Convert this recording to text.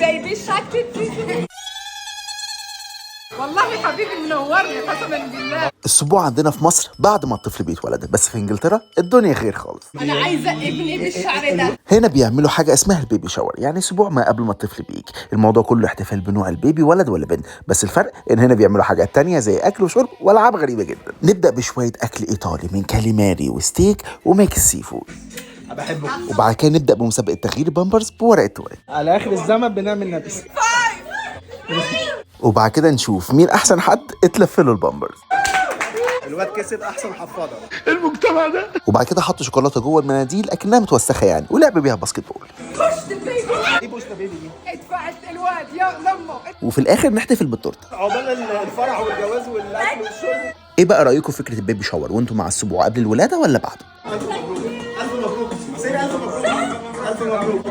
baby shark. والله حبيبي منورني قسما بالله. السبوع عندنا في مصر بعد ما الطفل بيتولد، بس في انجلترا الدنيا غير خالص. انا عايزه ابني بالشعر ده. هنا بيعملوا حاجة اسمها ال baby shower، يعني اسبوع ما قبل ما الطفل بيجي. الموضوع كله احتفال بنوع ال baby، ولد ولا بنت، بس الفرق ان هنا بيعملوا حاجات تانية زي اكل وشرب والعاب غريبة جدا. نبدا بشوية اكل ايطالي من كاليماري و steak و mix seafood. بحبه. وبعد كده نبدا بمسابقه تغيير بامبرز بورقه تواليت. على اخر الزمن بنعمل nappies. وبعد كده نشوف مين احسن حد اتلف له البامبرز. الواد كسب احسن حفاضه. وبعد كده حطوا شوكولاتة جوه المناديل اكنها متوسخه يعني، ولعب بيها basketball. push baby. ايه push baby دي؟ ادفعت الواد يا لمه. وفي الاخر نحتفل بالتورته. عقبال الفرح والجواز والاكل والشرب. ايه بقى رايكم في فكرة ال baby shower؟ وانتم مع السبوع قبل الولادة ولا بعده؟ الف مبروك، الف مبروك، سيري، الف مبروك، الف مبروك.